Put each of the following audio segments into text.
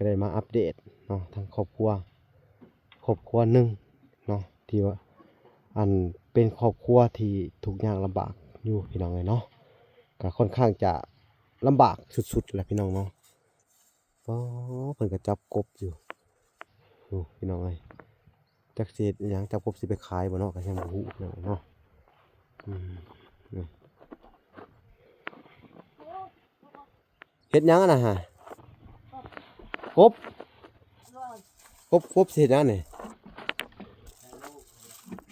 ກໍໄດ້ມາອັບເດດເນາະ ທາງຄອບຄົວ ຄອບຄົວໜຶ່ງເນາະ ທີ່ວ່າ ອັນ ເປັນຄອບຄົວທີ່ທຸກຍາກລຳບາກຢູ່ພີ່ນ້ອງເອີຍເນາະ ກໍຄ່ອນຂ້າງຈະລຳບາກສຸດໆແຫຼະພີ່ນ້ອງເນາະ. ອໍ ເພິ່ນກໍຈັບກົບຢູ່ ໂອ້ ພີ່ນ້ອງເອີຍ ຈັກຊິເຮັດອີ່ຫຍັງ ຈັບກົບຊິໄປຂາຍບໍ່ເນາະ ກໍຍັງບໍ່ຮູ້ພີ່ນ້ອງເນາະ. ອືມ ນີ້ ເຮັດຫຍັງອັນນັ້ນຫະ? ກົບ ກົບ ກົບຊິເຮັດຫຍັງນີ້?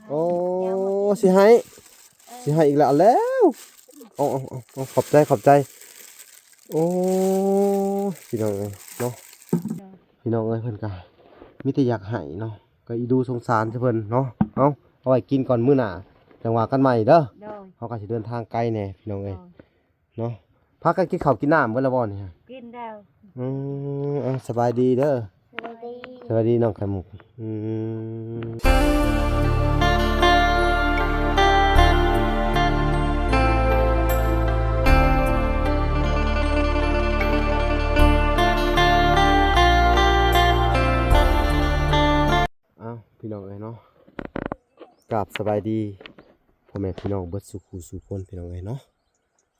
ໂອ້ ຊິໃຫ້ ເອີ ຊິໃຫ້ອີກແລ້ວ ເອົາແລ້ວ ເອົາ ເອົາ ເອົາ ຂອບໃຈ ຂອບໃຈ. ໂອ້ຍ ພີ່ນ້ອງເອີຍເນາະ ໂດຍ ພີ່ນ້ອງເອີຍ ເພິ່ນກະມີແຕ່ຢາກໃຫ້ເນາະ ກະອີດູສົງສານໃສ່ເພິ່ນເນາະ. ເອົາ ເອົາໄວ້ກິນກ່ອນ ມື້ໜ້າຈັ່ງວ່າກັນໃໝ່ເດີ. ໂດຍ ເຮົາກະຊິເດີນທາງໄກແດ່ພີ່ນ້ອງເອີຍ ໂດຍ ເນາະ. ພາກັນກິນເຂົ້າກິນນ້ຳເບິດແລ້ວບໍ່ນີ້? ກິນແລ້ວ. ອືມ ອ່າ ສະບາຍດີເດີ. ສະບາຍດີ ສະບາຍດີນ້ອງໄຂ່ມຸກ. ອືມ ອ້າວ ພີ່ນ້ອງເອີຍເນາະ ກາບສະບາຍດີພໍ່ແມ່ພີ່ນ້ອງເບິດສູ່ຄູ່ສູ່ຄົນ ພີ່ນ້ອງເອີຍເນາະ.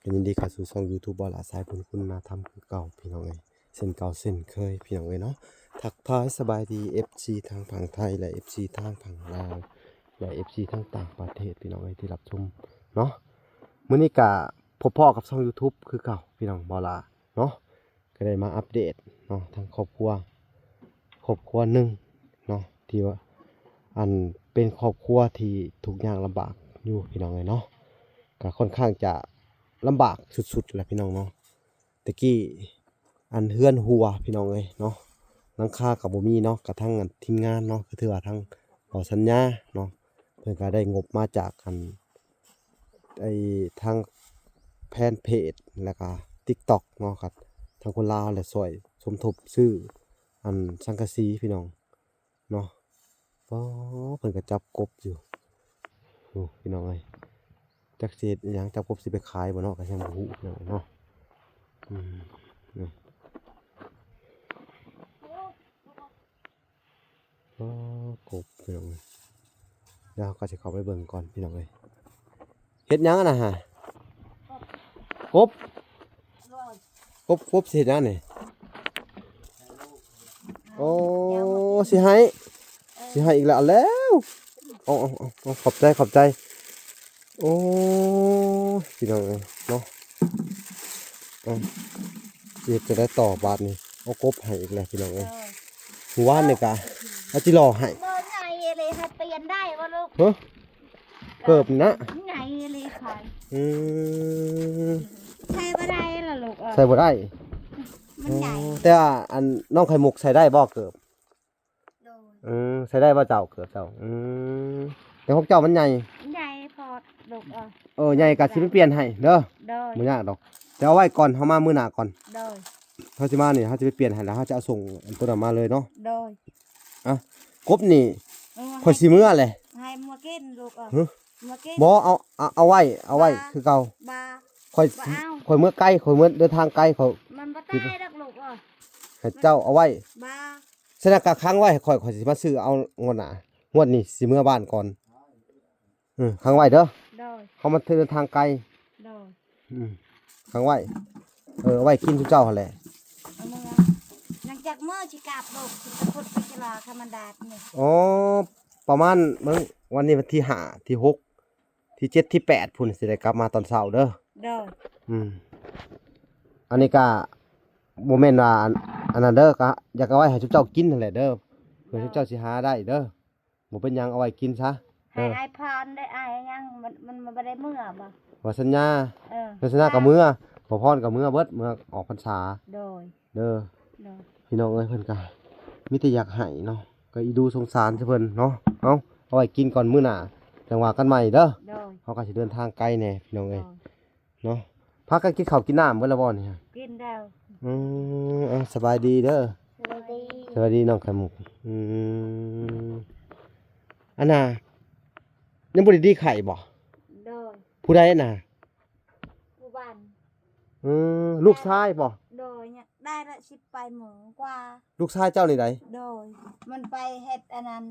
ກໍຍິນດີເຂົ້າສູ່ຊ່ອງ YouTube ບ່າວຫຼ້າ ສາຍບຸນຄຸນນາທຳຄືເກົ່າ ພີ່ນ້ອງເອີຍ ເຊັ່ນເກົ່າເຊັ່ນເຄີຍ ພີ່ນ້ອງເອີຍເນາະ. ທັກທາຍສະບາຍດີ ເອັຟຊີ ທັງຝັ່ງໄທ ແລະ ເອັຟຊີ ທັງຝັ່ງລາວ ແລະ ເອັຟຊີ ທັງຕ່າງປະເທດ ພີ່ນ້ອງເອີຍ ທີ່ຮັບຊົມເນາະ. ມື້ນີ້ກະພົບພໍ້ກັບຊ່ອງ YouTube ຄືເກົ່າ ພີ່ນ້ອງ ບ່າວຫຼ້າເນາະ ກໍໄດ້ມາອັບເດດເນາະ ທາງຄອບຄົວ ຄອບຄົວໜຶ່ງເນາະ ທີ່ວ່າ ອັນ ເປັນຄອບຄົວທີ່ທຸກຍາກລຳບາກຢູ່ ພີ່ນ້ອງເອີຍເນາະ ກໍຄ່ອນຂ້າງຈະລຳບາກສຸດໆແຫຼະພີ່ນ້ອງເນາະ. ແຕ່ກີ້ ອັນ ເຮືອນຮົ່ວ ພີ່ນ້ອງເອີຍເນາະ ຫຼັງຄາກໍບໍ່ມີເນາະ ກະທັງ ອັນ ທີມງານເນາະ ກໍຖືວ່າທາງ ບໍ່ ສັນຍາເນາະ ເພິ່ນກໍໄດ້ງົບມາຈາກ ອັນ ໄອ້ ທາງແຟນເພຈ ແລ້ວກໍ TikTok ເນາະ ກໍທາງຄົນລາວແຫຼະ ຊ່ວຍສົມທົບຊື້ ອັນ ສັງກະສີ ພີ່ນ້ອງເນາະ. ອໍ ເພິ່ນກໍຈັບກົບຢູ່ ໂອ້ ພີ່ນ້ອງເອີຍ ຈັກຊິເຮັດອີ່ຫຍັງ ຈັບກົບຊິໄປຂາຍບໍ່ເນາະ ກໍຍັງບໍ່ຮູ້ພີ່ນ້ອງເນາະ. ອືມ ນີ້ ອໍ ກົບ ພີ່ນ້ອງເອີຍ ດຽວເຮົາກໍຊິເຂົ້າໄປເບິ່ງກ່ອນ ພີ່ນ້ອງເອີຍ. ເຮັດຫຍັງອັນນັ້ນຫະ? ກົບ ກົບ ກົບຊິເຮັດຫຍັງນີ້? ໂອ້ ຊິໃຫ້ ເອີ ຊິໃຫ້ອີກແລ້ວ ເອົາແລ້ວ ເອົາ ເອົາ ເອົາ ຂອບໃຈ ຂອບໃຈ. ໂອ້ຍ ພີ່ນ້ອງເອີຍເນາະ ເອົາ ຊິເຮັດຈັ່ງໃດຕໍ່ບາດນີ້? ເອົາກົບໃຫ້ອີກແລ້ວ ພີ່ນ້ອງເອີຍ ເອີ ມື້ວານນີ້ກະ ເອົາຈິຫຼໍ່ໃຫ້ ບໍ່ໃຫຍ່ເລີຍ ໃຫ້ປ່ຽນໄດ້ບໍ່ລູກ? ຮະ? ເກີບນະ ໃຫຍ່ເລີຍ ອືມ ໃສ່ບໍ່ໄດ້ລະລູກເອີຍ ໃສ່ບໍ່ໄດ້ ມັນໃຫຍ່. ອໍ ແຕ່ວ່າ ອັນ ນ້ອງໄຂ່ມຸກໃສ່ໄດ້ບໍ່ເກີບ? ໂດຍ ອືມ ໃສ່ໄດ້ບໍ່ເຈົ້າ ເກີບເຈົ້າ? ອືມ ແຕ່ຂອງເຈົ້າມັນໃຫຍ່ ໃຫຍ່ພໍລູກເອີຍ ເອີ ໃຫຍ່ກະຊິໄປປ່ຽນໃຫ້ເດີ. ໂດຍ ບໍ່ຍາກດອກ ແຕ່ເອົາໄວ້ກ່ອນ ເຮົາມາມື້ໜ້າກ່ອນ. ໂດຍ ເຮົາຊິມານີ້ ເຮົາຊິໄປປ່ຽນໃຫ້ ແລ້ວເຮົາຈະເອົາສົ່ງອັນໂຕນັ້ນມາເລີຍເນາະ. ໂດຍ ອ່ະ ກົບນີ້ ເອີ ຂ້ອຍຊິເມືອແຫຼະ ໃຫ້ເມືອກິນລູກເອີຍ ຮະ? ບໍ່ ເອົາ ເອົາ ເອົາໄວ້ ເອົາໄວ້ຄືເກົ່າ. ຂ້ອຍ ຂ້ອຍເມືອໄກ ຂ້ອຍເມືອເດີນທາງໄກ ຂ້ອຍ ມັນບໍ່ຕາຍດອກລູກເອີຍ ໃຫ້ເຈົ້າເອົາໄວ້. ຊັ້ນນະກະຂັງໄວ້ໃຫ້ຂ້ອຍ ຂ້ອຍຊິມາຊື້ເອົາງວດໜ້າ ງວດນີ້ຊິເມືອບ້ານກ່ອນ. ເອີ ຂັງໄວ້ເດີ ໂດຍ ເຮົາມາເດີນທາງໄກ. ໂດຍ ອືມ ຂັງໄວ້ ເອີ ເອົາໄວ້ກິນຊຸມເຈົ້າຫັ້ນແຫຼະ. ເອົາເມືອ ຫຼັງຈາກເມືອຊິກັບລູກ ຊິໄປຂຸດໄປຈະລາ ຄັນມັນແດດນີ້. ອໍ ປະມານເບິ່ງ ວັນນີ້ວັນທີຫ້າ ທີຫົກ ທີເຈັດ ທີແປດ ພຸ້ນ ຊິໄດ້ກັບມາຕອນເຊົ້າເດີ. ໂດຍ ອືມ ອັນນີ້ກະບໍ່ແມ່ນວ່າ ອັນ ອັນນັ້ນເດີ ກະຢາກເອົາໄວ້ໃຫ້ຊຸມເຈົ້າກິນຫັ້ນແຫຼະເດີ ເພື່ອ ໂດຍ ຊຸມເຈົ້າຊິຫາໄດ້ເດີ. ບໍ່ເປັນຫຍັງ ເອົາໄວ້ກິນຊະ. ໃຫ້ ເອີ ອ້າຍພອນໄດ້ ອ້າຍຫຍັງ ມັນ ມັນ ມັນບໍ່ໄດ້ເມືອບໍ່? ວ່າສັນຍາ ເອີ ວ່າສັນຍາກໍເມືອ ບໍ່ພອນກໍເມືອເບິດ ເມືອອອກພັນສາ. ໂດຍ ເດີ ໂດຍ ພີ່ນ້ອງເອີຍ ເພິ່ນກໍມີແຕ່ຢາກໃຫ້ເນາະ ກໍອີດູສົງສານໃສ່ເພິ່ນເນາະ. ເອົາ ເອົາໄວ້ກິນກ່ອນ ມື້ໜ້າຈັ່ງວ່າກັນໃໝ່ເດີ. ໂດຍ ເຮົາກໍຊິເດີນທາງໄກແດ່ ພີ່ນ້ອງເອີຍ ໂດຍ ເນາະ. ພາກັນກິນເຂົ້າກິນນ້ຳເບິດແລ້ວບໍ່ນີ້? ກິນແລ້ວ. ອືມ ເອົາ ສະບາຍດີເດີ. ສະບາຍດີ ສະບາຍດີນ້ອງໄຂ່ມຸກ. ອືມ ອັນນ່າ ຍັງບໍ່ໄດ້ດີໄຂ້ບໍ່? ໂດຍ ຜູ້ໃດນະ? ຜູ້ບ້ານ. ອືມ ລູກຊາຍບໍ່? ໂດຍ. ໄດ້ລະສິບປາຍໂມງກວ່າ. ລູກຊາຍເຈົ້ານີ້ໃດ? ໂດຍ ມັນໄປເຮັດອັນນັ້ນ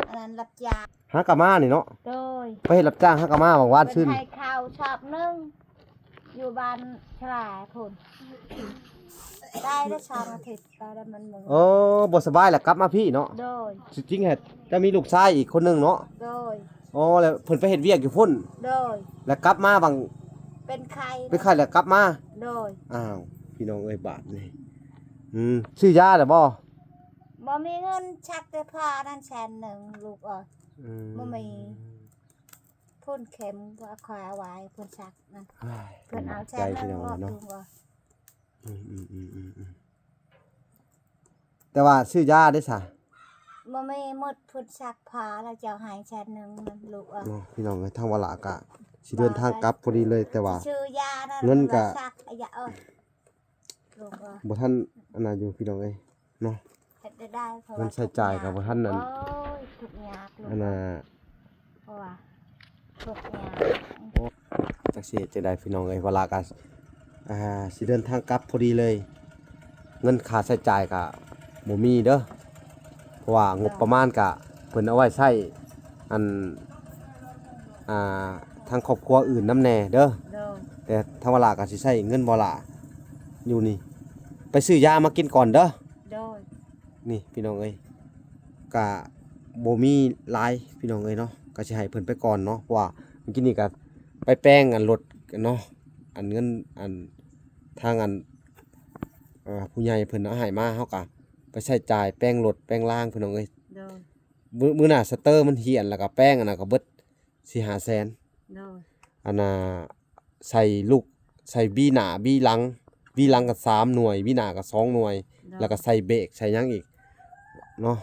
ອັນນັ້ນ ຮັບຈ້າງ ຫາກະມານີ້ເນາະ. ໂດຍ ໄປເຮັດຮັບຈ້າງຫາກະມາຫວ່າງວານຊືນ ເພິ່ນໃຫ້ເຂົ້າຊອບໜຶ່ງ ຢູ່ບ້ານຊະລາພຸ້ນ ໄດ້ໄດ້ສອງອາທິດ ໄປແລ້ວມັນເມື່ອຍ. ໂອ້ ບໍ່ສະບາຍແລ້ວກັບມາພີ້ເນາະ. ໂດຍ ຊິຈິງແທ້ ຈະມີລູກຊາຍອີກຄົນໜຶ່ງເນາະ. ໂດຍ ໂອ້ ແລ້ວເພິ່ນໄປເຮັດວຽກຢູ່ພຸ້ນ. ໂດຍ ແລ້ວກັບມາຫວ່າງ ເປັນໄຂ້ ເປັນໄຂ້ແລ້ວກັບມາ. ໂດຍ ອ້າວ ພີ່ນ້ອງເອີຍ ບາດນີ້ ອືມ ຊື້ຢາແລ້ວບໍ່? ບໍ່ມີເງິນ ສັກແຕ່ຜ້ານັ້ນແສນໜຶ່ງ ລູກເອີຍ. ອືມ ບໍ່ມີ ພຸ້ນເຂັມວ່າຂ້ອຍເອົາໄວ້ ເພິ່ນສັກນັ້ນ ເພິ່ນເອົາແສນໜຶ່ງ ລູກເອີຍ. ອືມໆໆໆ ແຕ່ວ່າຊື້ຢາເດ້ຊະ? ບໍ່ມີໝົດ ເພິ່ນສັກຜ້າແລ້ວເຈົ້າໃຫ້ແສນໜຶ່ງນັ້ນ ລູກເອີຍ. ເນາະ ພີ່ນ້ອງເອີຍ ທາງວາລາກະຊິເດີນທາງກັບພໍດີເລີຍ ແຕ່ວ່າຊື້ຢານັ້ນ ເງິນກະ ສັກຢາເອີຍ ລູກເອີຍ ບໍ່ທັນອັນນັ້ນຢູ່ ພີ່ນ້ອງເອີຍ. ເນາະ ເຮັດໄດ້ ເງິນໃຊ້ຈ່າຍກໍບໍ່ທັນນັ້ນ. ໂອ້ຍ ທຸກຍາກ ອັນນ່າ ເພາະວ່າທຸກຍາກ. ໂອ້ ຈັກຊິເຮັດຈັ່ງໃດພີ່ນ້ອງເອີຍ ວາລາກໍ ອ່າ ຊິເດີນທາງກັບພໍດີເລີຍ ເງິນຄ່າໃຊ້ຈ່າຍກໍບໍ່ມີເດີ ເພາະວ່າງົບປະມານກໍເພິ່ນເອົາໄວ້ໃຊ້ ອັນ ອ່າ ທາງຄອບຄົວອື່ນນຳແດ່ເດີ. ໂດຍ ແຕ່ທາງວາລາກໍຊິໃຊ້ເງິນວາລາຢູ່ນີ້ ໄປຊື້ຢາມາກິນກ່ອນເດີ. ໂດຍ ນີ້ພີ່ນ້ອງເອີຍ ກະບໍ່ມີຫຼາຍພີ່ນ້ອງເອີຍເນາະ ກະຊິໃຫ້ເພິ່ນໄປກ່ອນເນາະ ເພາະວ່າມື້ກີ້ນີ້ກະໄປແປງອັນລົດເນາະ ອັນເງິນອັນທາງອັນ ເອີ ຜູ້ໃຫຍ່ເພິ່ນເອົາໃຫ້ມາ ເຮົາກະໄປໃຊ້ຈ່າຍແປງລົດແປງລາງພີ່ນ້ອງເອີຍ. ໂດຍ ມື້ ມື້ໜ້າສະເຕີມັນຫ້ຽນ ແລ້ວກະແປງອັນນັ້ນກະເບິດສີ່ຫ້າແສນ. ໂດຍ ອັນນ່າ ໃສ່ລູກ ໃສ່ບີໜ້າບີຫຼັງ ບີຫຼັງກໍສາມໜ່ວຍ ບີໜ້າກໍສອງໜ່ວຍ. ໂດຍ ແລ້ວກໍໃສ່ເບຣກໃສ່ຫຍັງອີກເນາະ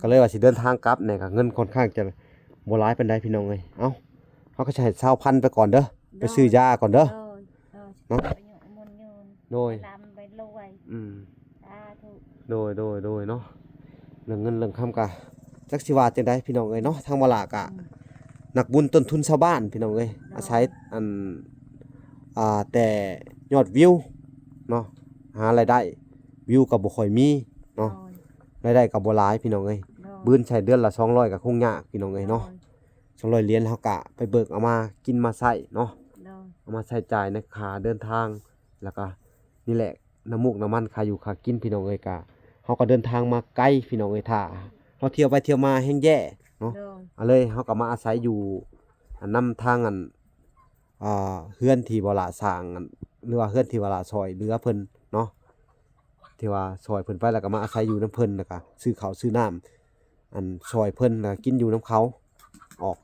ກໍເລີຍວ່າຊິເດີນທາງກັບແດ່ ກໍເງິນຄ່ອນຂ້າງຈະບໍ່ຫຼາຍປານໃດພີ່ນ້ອງເອີຍ. ເອົ້າ ເຮົາກໍຈະໃຫ້ຊາວພັນໄປກ່ອນເດີ. ໂດຍ ໄປຊື້ຢາກ່ອນເດີ. ໂດຍ ໂດຍ ເນາະ ໄປຍຸໝູນຍືນ ໂດຍ ໄປລ່ຳໄປລວຍ. ອືມ ສາທຸ. ໂດຍ ໂດຍ ໂດຍເນາະ ເລື່ອງເງິນເລື່ອງຄຳກະຈັກຊິວ່າຈັ່ງໃດພີ່ນ້ອງເອີຍເນາະ ທາງວາລາກະ ອືມ ນັກບຸນຕົ້ນທຶນຊາວບ້ານພີ່ນ້ອງເອີຍ. ໂດຍ ອາໄສອັນ ອ່າ ແຕ່ຍອດວິວເນາະ ຫາລາຍໄດ້ ວິວກໍບໍ່ຄ່ອຍມີເນາະ. ໂດຍ ລາຍໄດ້ກໍບໍ່ຫຼາຍພີ່ນ້ອງເອີຍ. ໂດຍ ບືນໃຊ້ເດືອນລະສອງຮ້ອຍກໍຄົງຍາກພີ່ນ້ອງເອີຍເນາະ. ໂດຍ ສອງຮ້ອຍຫຼຽນ ເຮົາກະໄປເບີກເອົາມາກິນມາໃຊ້ເນາະ. ໂດຍ ເອົາມາໃຊ້ຈ່າຍໃນຄ່າເດີນທາງ ແລ້ວກະນີ້ແຫຼະ ນ້ຳມູກນ້ຳມັນ ຄ່າຢູ່ຄ່າກິນພີ່ນ້ອງເອີຍ. ກະເຮົາກໍເດີນທາງມາໄກພີ່ນ້ອງເອີຍ ຖ້າເຮົາທ່ຽວໄປທ່ຽວມາແຮງແຍ່ເນາະ. ໂດຍ ກໍເລີຍເຮົາກໍມາອາໄສຢູ່ ອັນ ນຳທາງ ອັນ ອ່າ ເຮືອນທີ່ບໍ່ຫຼ້າສ້າງ ອັນ ຫຼືວ່າເຮືອນທີ່ບໍ່ຫຼ້າຊ່ອຍເຫຼືອເພິ່ນເນາະ ທີ່ວ່າຊ່ອຍເພິ່ນໄປ ແລ້ວກໍມາອາໄສຢູ່ນຳເພິ່ນ ແລ້ວກໍຊື້ເຂົ້າຊື້ນ້ຳ ອັນ ຊ່ອຍເພິ່ນ ແລ້ວກໍກິນຢູ່ນຳເຂົາ ອອກ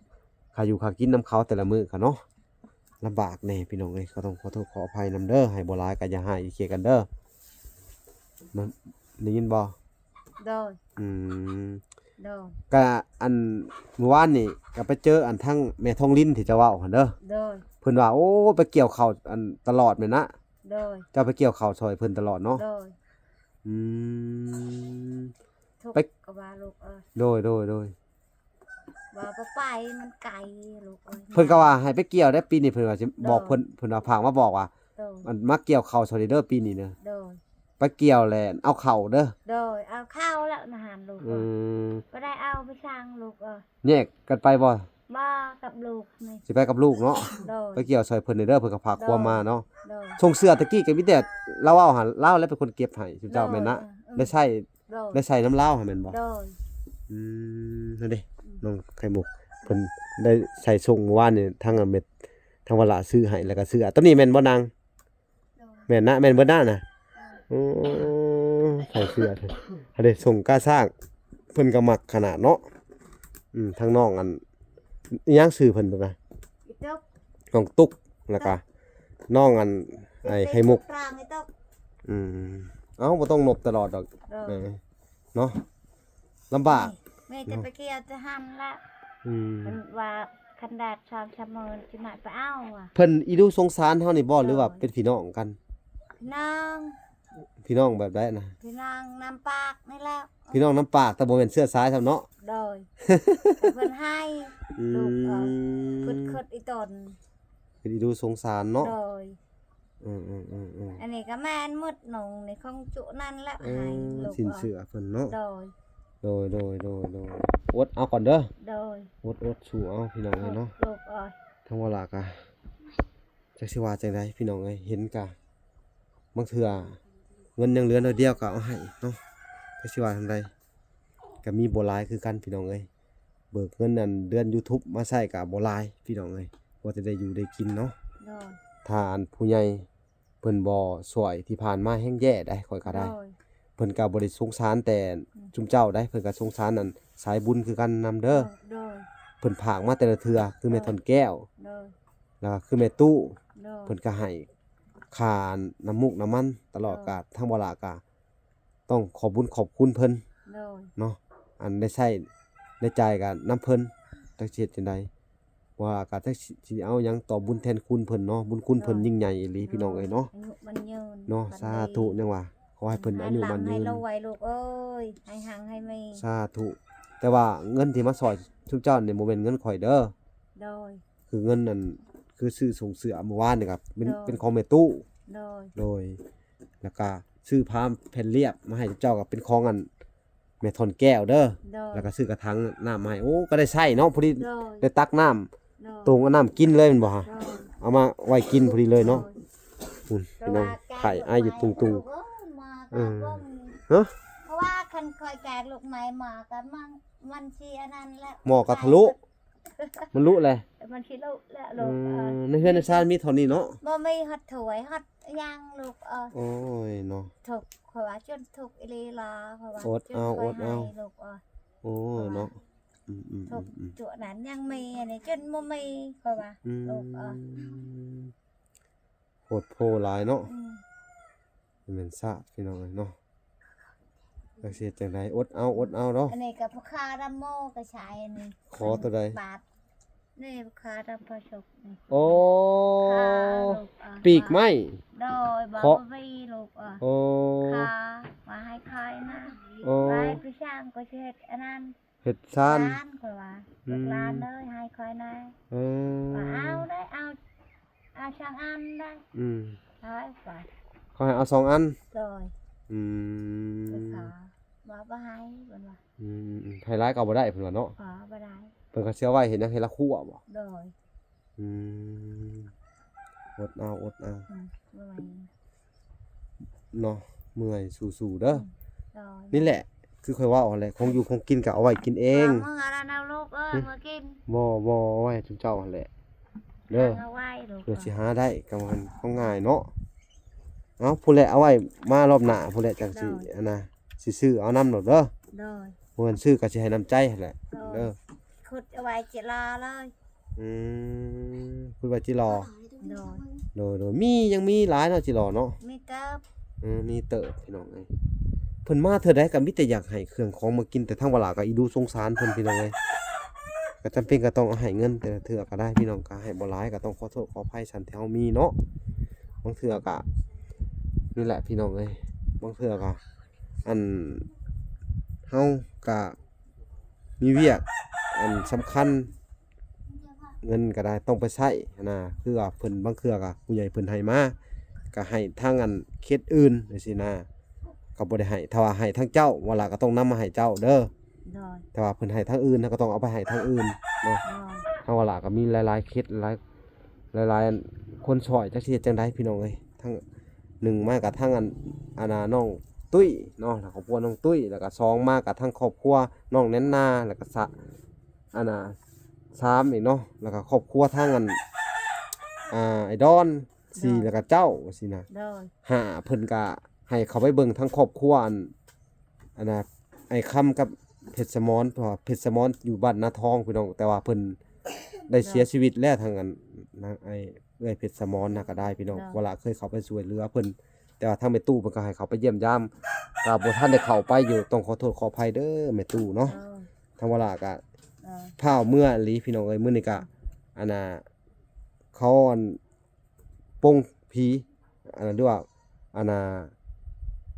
ຄ່າຢູ່ຄ່າກິນນຳເຂົາແຕ່ລະມື້ກໍເນາະ ລຳບາກແດ່ພີ່ນ້ອງເອີຍ. ກໍຕ້ອງຂໍໂທດຂໍອະໄພນຳເດີ ໃຫ້ບໍ່ຫຼາຍກໍຢ່າຮ້າຍເຄຍກັນເດີ ໄດ້ຍິນບໍ່? ໂດຍ ອືມ ໂດຍ ກະ ອັນ ມື້ວານນີ້ກໍໄປເຈີ ອັນ ທາງແມ່ທອງລິນທີ່ເຈົ້າເວົ້າຫັ້ນເດີ. ໂດຍ ເພິ່ນວ່າ ໂອ້ ໄປກ່ຽວເຂົ້າ ອັນ ຕະຫຼອດແມ່ນນະ. ໂດຍ ເຈົ້າໄປກ່ຽວເຂົ້າຊ່ອຍເພິ່ນຕະຫຼອດເນາະ. ໂດຍ ອືມ ທຸກ ໄປ ກໍວ່າລູກເອີຍ. ໂດຍ ໂດຍ ໂດຍ ວ່າບໍ່ໄປ ມັນໄກລູກເອີຍ. ເພິ່ນກໍວ່າໃຫ້ໄປກ່ຽວໄດ້ປີນີ້ ເພິ່ນວ່າຊິບອກ ໂດຍ ເພິ່ນ ເພິ່ນວ່າຝາກມາບອກວ່າ ໂດຍ ອັນ ມາກ່ຽວເຂົ້າຊ່ອຍເດີປີນີ້ເດີ. ໂດຍ ໄປກ່ຽວແຫຼະ ເອົາເຂົ້າເດີ. ໂດຍ ເອົາເຂົ້າແລ້ວນະຫັ້ນລູກ. ອືມ ບໍ່ໄດ້ເອົາໄປຊ່າງລູກເອີຍ. ແຍກກັນໄປບໍ່? ບໍ່ ກັບລູກນີ້ ຊິໄປກັບລູກເນາະ. ໂດຍ ໄປກ່ຽວຊ່ອຍເພິ່ນເດີ ເພິ່ນກໍຝາກຄວາມມາເນາະ. ໂດຍ ໂດຍ ສົ່ງເສື້ອຕະກີ້ກໍມີແຕ່ລາວເວົ້າຫັ້ນ ລາວແຫຼະເປັນຄົນເກັບໃຫ້ຊຸມເຈົ້າ. ໂດຍ ແມ່ນນະ. ອືມ ໄດ້ໃຊ້ ໂດຍ ໄດ້ໃສ່ນຳລາວຫັ້ນແມ່ນບໍ່? ໂດຍ ອືມ ນັ້ນເດ້ ອືມ ນ້ອງໄຂ່ມຸກ ເພິ່ນໄດ້ໃສ່ສົ່ງມື້ວານນີ້ ທາງ ອັນ ແມ່ນ ທາງວາລະຊື້ໃຫ້ ແລ້ວກໍເສື້ອຕົວນີ້ແມ່ນບໍ່ນາງ? ໂດຍ ແມ່ນນະ ແມ່ນເບິດນະນະ. ໂອ້ ໃສ່ເສື້ອ ອັນນີ້ສົ່ງກ້າຊ້າງ ເພິ່ນກໍມັກຂະໜາດເນາະ. ອືມ ທາງນ້ອງ ອັນ ອີຫຍັງຊື່ເພິ່ນນະ? ອີຕຸກ ນ້ອງຕຸກ ແລ້ວກະ ຕຸກ ນ້ອງ ອັນ ໄອ້ໄຂ່ມຸກ ຕາງອີຕຸກ. ອືມ ເອົ້າ ບໍ່ຕ້ອງນົບຕະຫຼອດດອກ. ໂດຍ ເອີ ເນາະ ລຳບາກ. ມີແຕ່ໄປກ່ຽວແຕ່ຫັ້ນລະ. ອືມ ເພິ່ນວ່າຄັນແດດສອງສາມມື້ຊິມາໄປເອົາວ່າ. ເພິ່ນອີດູສົງສານເຮົານີ້ບໍ່ ຫຼືວ່າ ໂດຍ ເປັນພີ່ນ້ອງກັນ? ພີ່ນ້ອງ. ພີ່ນ້ອງແບບໃດນະ? ພີ່ນ້ອງນ້ຳປາກນີ້ແຫຼະ. ພີ່ນ້ອງນ້ຳປາກ ແຕ່ບໍ່ແມ່ນເຊື້ອສາຍຊ້ຳເນາະ. ໂດຍ ແຕ່ເພິ່ນໃຫ້ ອືມ ລູກເອີຍ ຄຶດໆອີຕົນ ເປັນອີດູສົງສານເນາະ. ໂດຍ ອືມໆໆໆ ອັນນີ້ກໍແມ່ນໝົດ ໜົງນີ້ຂອງຈຸນັ້ນແຫຼະ ເອີ ໃຫ້ລູກ ສິນເຊື່ອເພິ່ນເນາະ ໂດຍ ໂດຍໆໆໆ ອົດເອົາກ່ອນເດີ ໂດຍ ອົດໆສູ້ເອົາ ພີ່ນ້ອງເອີຍເນາະ ລູກເອີຍ ທາງວາລາກະ ຈັກຊິວ່າຈັ່ງໃດພີ່ນ້ອງເອີຍ ເຫັນກະບາງເທື່ອເງິນຍັງເຫຼືອໜ້ອຍດຽວກໍເອົາໃຫ້ເນາະ ຈັກຊິວ່າຈັ່ງໃດ ກໍມີບໍ່ຫຼາຍຄືກັນພີ່ນ້ອງເອີຍ ເບີກເງິນອັນເດືອນ YouTube ມາໃຊ້ກໍບໍ່ຫຼາຍພີ່ນ້ອງເອີຍ ພໍແຕ່ໄດ້ຢູ່ໄດ້ກິນເນາະ ໂດຍ ຖ້າອັນຜູ້ໃຫຍ່ເພິ່ນບໍ່ຊ່ວຍທີ່ຜ່ານມາແຮງແຍ່ໄດ໋ ຂ້ອຍກໍໄດ້ ໂດຍ ເພິ່ນກໍບໍ່ໄດ້ສົງສານແຕ່ ອືມ ຊຸມເຈົ້າໄດ໋ ເພິ່ນກໍສົງສານອັນສາຍບຸນຄືກັນນຳເດີ ໂດຍ ໂດຍ ເພິ່ນຝາກມາແຕ່ລະເທື່ອ ຄືແມ່ ໂດຍ ທ່ອນແກ້ວ ໂດຍ ແລ້ວກໍຄືແມ່ຕູ້ ໂດຍ ເພິ່ນກໍໃຫ້ຄ່ານ້ຳມູກນ້ຳມັນຕະຫຼອດ ໂດຍ ກໍທາງບໍ່ຫຼ້າກໍຕ້ອງຂອບບຸນຂອບຄຸນເພິ່ນ ໂດຍ ເນາະ ອັນໄດ້ໃຊ້ໄດ້ຈ່າຍກໍນຳເພິ່ນ ຈັກຊິເຮັດຈັ່ງໃດ ວ່າກໍຈັກຊິ ຊິເອົາຫຍັງຕອບບຸນແທນຄຸນເພິ່ນເນາະ ບຸນຄຸນເພິ່ນ ໂດຍ ຍິ່ງໃຫຍ່ອີ່ຫຼີ ໂດຍ ພີ່ນ້ອງເອີຍເນາະ ອາຍຸໝັ້ນຍືນ ເນາະ ຝັນດີ ສາທຸ ຍັງວ່າ ຂໍໃຫ້ເພິ່ນອາຍຸໝັ້ນຍືນ ໃຫ້ລ່ຳໃຫ້ລວຍລູກເອີຍ ໃຫ້ຮັ່ງໃຫ້ມີ ສາທຸ ແຕ່ວ່າເງິນທີ່ມາຊ່ອຍຊຸມເຈົ້ານີ້ບໍ່ແມ່ນເງິນຂ້ອຍເດີ ໂດຍ ຄືເງິນນັ້ນ ຄືຊື້ສົ່ງເສື້ອມື້ວານນີ້ກໍເປັນ ໂດຍ ເປັນຂອງແມ່ຕູ້ ໂດຍ ໂດຍ ແລ້ວກໍຊື້ຜ້າແຜ່ນລຽບມາໃຫ້ເຈົ້າ ກໍເປັນຂອງອັນແມ່ທ່ອນແກ້ວເດີ ໂດຍ ແລ້ວກໍຊື້ກະຖັງນ້ຳມາໃຫ້ ໂອ້ ກໍໄດ້ໃຊ້ເນາະ ພໍດີ ໂດຍ ໄດ້ຕັກນ້ຳ ໂດຍ ຕົງເອົານ້ຳກິນເລີຍແມ່ນບໍ່ຮະ ໂດຍ ເອົາມາໄວ້ກິນພໍດີເລີຍເນາະ ໂດຍ ພຸ້ນ ພີ່ນ້ອງ ແຕ່ວ່າ ໄຂ້ອາຍຢູ່ຕຸງໆ ເອີ ຮະ ເພາະວ່າຄັນຂ້ອຍແກະລູກໄມ້ໝໍ້ກໍມັນ ມັນຊິອັນນັ້ນແຫຼະ ໝໍ້ກໍທະລຸ ມັນລຸແຫຼະ ມັນຊິລຸແຫຼະລູກ ອືມ ເອີຍ ໃນເຮືອນໃນຊານມີເທົ່ານີ້ເນາະ ບໍ່ມີຮອດຖ້ວຍຮອດຫຍັງລູກເອີຍ ໂອ້ຍເນາະ ທຸກ ຂ້ອຍວ່າຈົນທຸກອີ່ຫຼີລະ ຂ້ອຍວ່າ ອົດເອົາ ຈົນຂ້ອຍ ອົດເອົາ ໃຫ້ລູກເອີຍ ໂອ້ຍເນາະ ອືມໆໆໆ ທຸກຈຸນັ້ນຍັງມີ ອັນນີ້ຈົນບໍ່ມີ ຂ້ອຍວ່າ ອືມ ລູກເອີຍ ໂພດໂພຫຼາຍເນາະ ອືມ ແມ່ນຊາດ ພີ່ນ້ອງເອີຍເນາະ ຈັກຊິເຮັດຈັ່ງໃດ ອົດເອົາ ອົດເອົາເນາະ ອັນນີ້ກໍພໍ່ຄ້າດຳໂມກໍໃຊ້ ອັນນີ້ ຂໍຕົວໃດ ບາດ ນີ້ພໍ່ຄ້າດຳພະສົກນີ້ ໂອ້ ຂ້າລູກ ອ່າ ປີກໄມ້ ໂດຍ ບໍ່ ບໍ່ມີລູກ ອ່າ ໂອ້ ຂ້າວ່າໃຫ້ຂ້ອຍນະ ໂອ້ ວ່າໃຫ້ໄປສ້າງກໍຊິເຮັດອັນນັ້ນ ເຮັດຊານ ຊານ ຂ້ອຍວ່າ ອືມ ລູກຫຼານເອີຍ ໃຫ້ຂ້ອຍແດ່ ເອີ ວ່າເອົາໄດ້ ເອົາ ເອົາສອງອັນໄດ້ ອືມ ເອົາໄປ ເຂົາໃຫ້ເອົາສອງອັນ ໂດຍ ອືມ ເພິ່ນວ່າບໍ່ໃຫ້ ເພິ່ນວ່າ ອືມ ໃຫ້ຫຼາຍກໍບໍ່ໄດ້ ເພິ່ນວ່າເນາະ ບໍ່ ບໍ່ໄດ້ ເພິ່ນກໍຊິເອົາໄວ້ເຮັດຫຍັງ ເຮັດລະຄົວບໍ່ ໂດຍ ອືມ ອົດເອົາ ອົດເອົາ ອືມ ເນາະ ເມື່ອຍ ສູ້ໆເດີ ອືມ ໂດຍ ນີ້ແຫຼະ ຄືຂ້ອຍເວົ້າຫັ້ນແຫຼະ ຂອງຢູ່ຂອງກິນກໍເອົາໄວ້ກິນເອງ ເອົາເອົາລູກເອີຍ ເມື່ອກິນ ບໍ່ ບໍ່ ເອົາໄວ້ໃຫ້ຊຸມເຈົ້າຫັ້ນແຫຼະເດີ ເອົາໄວ້ລູກ ເພື່ອຊິຫາໄດ້ກໍບໍ່ແມ່ນຂອງງ່າຍເນາະ ເອົາ ພຸ້ນແຫຼະ ເອົາໄວ້ມາລອບໜ້າພຸ້ນແຫຼະ ຈັ່ງຊິ ໂດຍ ອັນນະ ຊິຊື້ເອົານຳໂລດເດີ ໂດຍ ບໍ່ແມ່ນຊື້ກໍຊິໃຫ້ນ້ຳໃຈຫັ້ນແຫຼະ ໂດຍ ເດີ ຂຸດເອົາໄວ້ຈິລໍເລີຍ ອືມ ພຸດວ່າຈິລໍ ໂດຍ ໂດຍ ໂດຍ ມີ ຍັງມີຫຼາຍເນາະ ຈິລໍເນາະ ມີເຕີບ ເອີ ມີເຕີບ ພີ່ນ້ອງເອີຍ ເພິ່ນມາເທື່ອໃດກໍມີແຕ່ຢາກໃຫ້ເຄື່ອງຂອງມາກິນ ແຕ່ທາງວາລາກໍອີດູສົງສານເພິ່ນ ພີ່ນ້ອງເອີຍ ກໍຈຳເປັນກໍຕ້ອງເອົາໃຫ້ເງິນແຕ່ລະເທື່ອກໍໄດ້ ພີ່ນ້ອງ ກໍໃຫ້ບໍ່ຫຼາຍ ກໍຕ້ອງຂໍໂທດຂໍອະໄພສ່ຳທີ່ເຮົາມີເນາະ ບາງເທື່ອກໍ ນີ້ແຫຼະ ພີ່ນ້ອງເອີຍ ບາງເທື່ອກໍ ອັນ ເຮົາກໍ ມີວຽກອັນສຳຄັນ ເງິນກໍໄດ້ຕ້ອງໄປໃຊ້ຫັ້ນນະ ຄືວ່າເພິ່ນ ບາງເທື່ອກໍຜູ້ໃຫຍ່ເພິ່ນໃຫ້ມາ ກໍໃຫ້ທາງອັນເຂດອື່ນຈັ່ງຊີ້ນະ ກໍບໍ່ໄດ້ໃຫ້ ຖ້າວ່າໃຫ້ທາງເຈົ້າ ວາລາກໍຕ້ອງນຳມາໃຫ້ເຈົ້າເດີ ໂດຍ ແຕ່ວ່າເພິ່ນໃຫ້ທາງອື່ນ ເຮົາກໍຕ້ອງເອົາໄປໃຫ້ທາງອື່ນເນາະ ໂດຍ ທາງວາລາກໍມີຫຼາຍໆເຂດ ຫຼາຍ ຫຼາຍໆຄົນຊ່ອຍ ຈັກຊິເຮັດຈັ່ງໃດ ພີ່ນ້ອງເອີຍ ທັງ ໜຶ່ງມາກໍທັງອັນ ອັນນ່າ ນ້ອງຕຸ້ຍເນາະ ແລ້ວຄອບຄົວນ້ອງຕຸ້ຍ ແລ້ວກໍສອງມາກໍທັງຄອບຄົວນ້ອງແນນນາ ແລ້ວກໍສະ ອັນນ່າ ສາມອີກເນາະ ແລ້ວກໍຄອບຄົວທັງອັນ ອ່າ ໄອ້ດອນ ສີ່ ໂດຍ ແລ້ວກໍເຈົ້າ ຊີ້ນະ ໂດຍ ຫ້າ ເພິ່ນກໍໃຫ້ເຂົ້າໄປເບິ່ງທັງຄອບຄົວອັນ ອັນນ່າ ອ້າຍຄຳກັບເພັດສະໝອນ ເພາະວ່າເພັດສະໝອນຢູ່ບ້ານນາທອງ ພີ່ນ້ອງ ແຕ່ວ່າເພິ່ນໄດ້ເສຍຊີວິດແລ້ວ ທາງອັນ ນາງ ອ້າຍ ເອື້ອຍເພັດສະໝອນນະກໍໄດ້ ພີ່ນ້ອງ ເນາະ ວາລາເຄີຍເຂົ້າໄປຊ່ວຍເຫຼືອເພິ່ນ ແຕ່ວ່າທາງແມ່ຕູ້ເພິ່ນກໍໃຫ້ເຂົ້າໄປຢ້ຽມຢາມ ກໍບໍ່ທັນໄດ້ເຂົ້າໄປຢູ່ ຕ້ອງຂໍໂທດຂໍອະໄພເດີແມ່ຕູ້ເນາະ ເອີ ທາງວາລາກໍ ເອີ ພ້າວເມືອອີ່ຫຼີ ພີ່ນ້ອງເອີຍ ມື້ນີ້ກໍ ອັນນ່າ ເຂົາ ອັນ ປົງຜີ ອັນ ຫຼືວ່າ ອັນນ່າ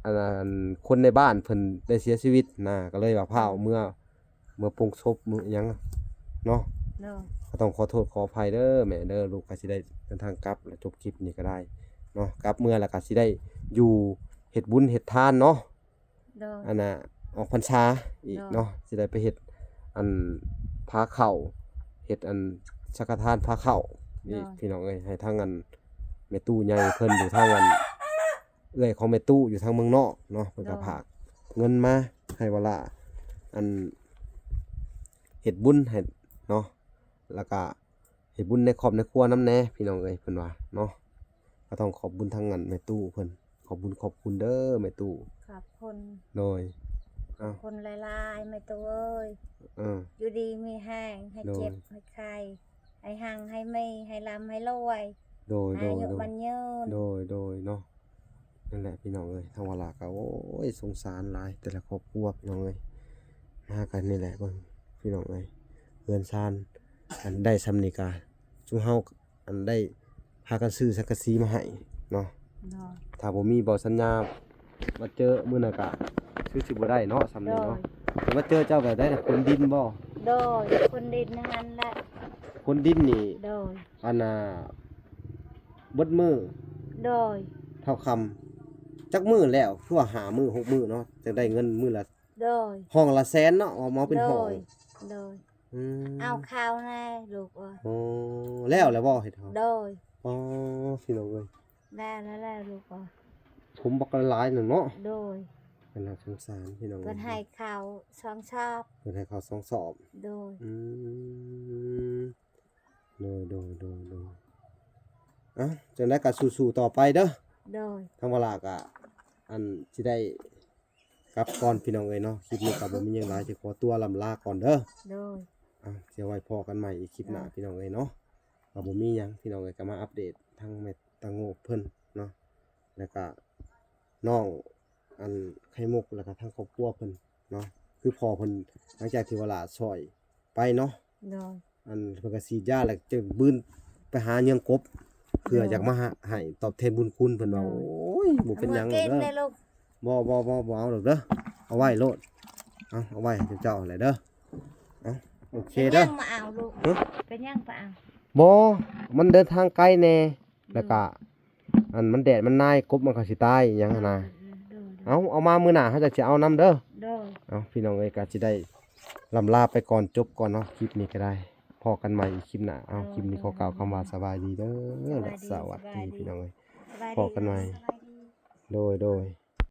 ອັນ ອັນ ຄົນໃນບ້ານເພິ່ນໄດ້ເສຍຊີວິດນະ ກໍເລີຍວ່າພ້າວເມືອ ເມືອປົງສົບ ເມືອຫຍັງເນາະ ໂດຍ ກໍຕ້ອງຂໍໂທດຂໍອະໄພເດີແມ່ເດີ ລູກກໍຊິໄດ້ເດີນທາງກັບ ແລ້ວຈົບຄລິບນີ້ກໍໄດ້ ເນາະ ກັບເມືອແລ້ວກໍຊິໄດ້ຢູ່ເຮັດບຸນເຮັດທານເນາະ ໂດຍ ອັນນ່າ ອອກພັນສາອີກ ໂດຍ ເນາະ ຊິໄດ້ໄປເຮັດອັນພາເຂົ້າ ເຮັດອັນສັງຄະທານພາເຂົ້າອີກ ໂດຍ ພີ່ນ້ອງເອີຍ ໃຫ້ທາງອັນແມ່ຕູ້ໃຫຍ່ເພິ່ນຢູ່ທາງອັນ ເອື້ອຍຂອງແມ່ຕູ້ຢູ່ທາງເມືອງນອກເນາະ ເພິ່ນກໍ ໂດຍ ຝາກເງິນມາໃຫ້ວາລາ ອັນເຮັດບຸນໃຫ້ເນາະ ແລ້ວກໍເຮັດບຸນໃນຄອບໃນຄົວນຳແດ່ ພີ່ນ້ອງເອີຍ ເພິ່ນວ່າເນາະ ກໍຕ້ອງຂອບບຸນທາງອັນແມ່ຕູ້ເພິ່ນ ຂອບບຸນຂອບຄຸນເດີແມ່ຕູ້ ຂອບຄຸນ ໂດຍ ຂອບຄຸນຫຼາຍໆ ແມ່ຕູ້ເອີຍ ເອີ ຢູ່ດີມີແຮງ ໃຫ້ ໂດຍ ເຈັບໃຫ້ໄຄ ໃຫ້ຮັ່ງໃຫ້ມີ ໃຫ້ລ່ຳໃຫ້ລວຍ ໂດຍ ໃຫ້ອາຍຸ ໂດຍ ມັນຍືນ ໂດຍ ໂດຍເນາະ ນັ້ນແຫຼະພີ່ນ້ອງເອີຍ ທາງວາລາກໍ ໂອ້ຍ ສົງສານຫຼາຍ ແຕ່ລະຄອບຄົວພີ່ນ້ອງເອີຍ ມາກັນນີ້ແຫຼະເບິ່ງພີ່ນ້ອງເອີຍ ເຮືອນຊານ ອັນໄດ້ຊ່ຳນີ້ກະ ຊຸມເຮົາ ອັນໄດ້ພາກັນຊື້ສັງກະສີມາໃຫ້ເນາະ ໂດຍ ຖ້າບໍ່ມີບໍ່ສັນຍາມາເຈີມື້ນັ້ນກະ ຄືຊິບໍ່ໄດ້ເນາະ ຊ່ຳນີ້ເນາະ ໂດຍ ແຕ່ມາເຈີເຈົ້າແບບໃດນະ ຂົນດິນບໍ່ ໂດຍ ຂົນດິນຫັ້ນແຫຼະ ຂົນດິນນີ້ ໂດຍ ອັນນ່າ ເບິດມື້ ໂດຍ ເທົ່າຄ່ຳ ຈັກມື້ແລ້ວ ຄືວ່າຫ້າມື້ຫົກມື້ເນາະ ຈັ່ງໄດ້ເງິນມື້ລະ ໂດຍ ຫ້ອງລະແສນເນາະ ເອົາມາເປັນຫ້ອງ ໂດຍ ໂດຍ ອືມ ເອົາເຂົ້າແດ່ລູກເອີຍ ໂອ້ ແລ້ວແລ້ວບໍ່ເຮັດຫ້ອງ ໂດຍ ອໍ ພີ່ນ້ອງເອີຍ ແລ້ວແລ້ວລູກເອີຍ ຖົມບັກຫຼາຍໜຶ່ງເນາະ ໂດຍ ເພິ່ນໜ້າສົງສານພີ່ນ້ອງເອີຍ ເພິ່ນໃຫ້ເຂົ້າສອງຊອບ ເພິ່ນໃຫ້ເຂົ້າສອງຊອບ ໂດຍ ອືມ ໂດຍ ໂດຍ ໂດຍ ໂດຍ ເອົ້າ ຈັ່ງໃດກໍສູ້ໆຕໍ່ໄປເດີ ໂດຍ ທາງວາລາກໍ ອັນ ຊິໄດ້ກັບກ່ອນພີ່ນ້ອງເອີຍເນາະ ຄລິບນີ້ກໍບໍ່ມີຫຍັງຫຼາຍ ຊິຂໍຕົວລ່ຳລາກ່ອນເດີ ໂດຍ ເອົ້າ ຊິໄວ້ພໍ້ກັນໃໝ່ອີກຄລິບໜ້າ ໂດຍ ພີ່ນ້ອງເອີຍເນາະ ກໍບໍ່ມີຫຍັງພີ່ນ້ອງເອີຍ ກໍມາອັບເດດທາງແມ່ຕາໂງບເພິ່ນເນາະ ແລ້ວກໍນ້ອງ ອັນ ໄຂ່ມຸກ ແລ້ວກໍທາງຄອບຄົວເພິ່ນເນາະ ຄືພໍ່ເພິ່ນ ຫຼັງຈາກທີ່ວາລາຊ່ອຍໄປເນາະ ໂດຍ ອັນ ເພິ່ນກໍສີດຢາ ແລ້ວຈຶ່ງບືນໄປຫາເຍືອງກົບ ເພື່ອ ໂດຍ ຢາກມາໃຫ້ຕອບແທນບຸນຄຸນ ເພິ່ນວ່າ ໂດຍ ໂອ້ຍ ບໍ່ເປັນຫຍັງດອກເດີ ບໍ່ ບໍ່ ບໍ່ ບໍ່ເອົາດອກເດີ ເອົາໄວ້ໂລດ ເອົາ ເອົາໄວ້ໃຫ້ເຈົ້າຫັ້ນແຫຼະເດີ ເອົາ ໂອເຄເດີ ເປັນຫຍັງມາເອົາລູກ ຮະ ເປັນຫຍັງມາເອົາ ບໍ່ ມັນເດີນທາງໄກແດ່ ອືມ ແລ້ວກະ ອັນມັນແດດມັນນາຍ ກົບມັນກໍຊິຕາຍອີ່ຫຍັງຫັ້ນນະ ອືມ ໂດຍ ໂດຍ ເອົາ ເອົາມາມື້ໜ້າເຮົາຈະຊິເອົານຳເດີ ໂດຍ ເອົາ ພີ່ນ້ອງເອີຍ ກໍຊິໄດ້ລ່ຳລາໄປກ່ອນ ຈົບກ່ອນເນາະ ຄລິບນີ້ກໍໄດ້ ພໍ້ກັນໃໝ່ອີກຄລິບໜ້າ ເອົາ ໂດຍ ຄລິບນີ້ຂໍກ່າວຄຳວ່າ ໂດຍ ສະບາຍດີເດີ ສະບາຍດີ ແລະ ສະຫວັດດີ ສະບາຍດີ ພີ່ນ້ອງເອີຍ ສະບາຍດີ ພໍ້ກັນໃໝ່ ສະບາຍດີ ໂດຍ ໂດຍ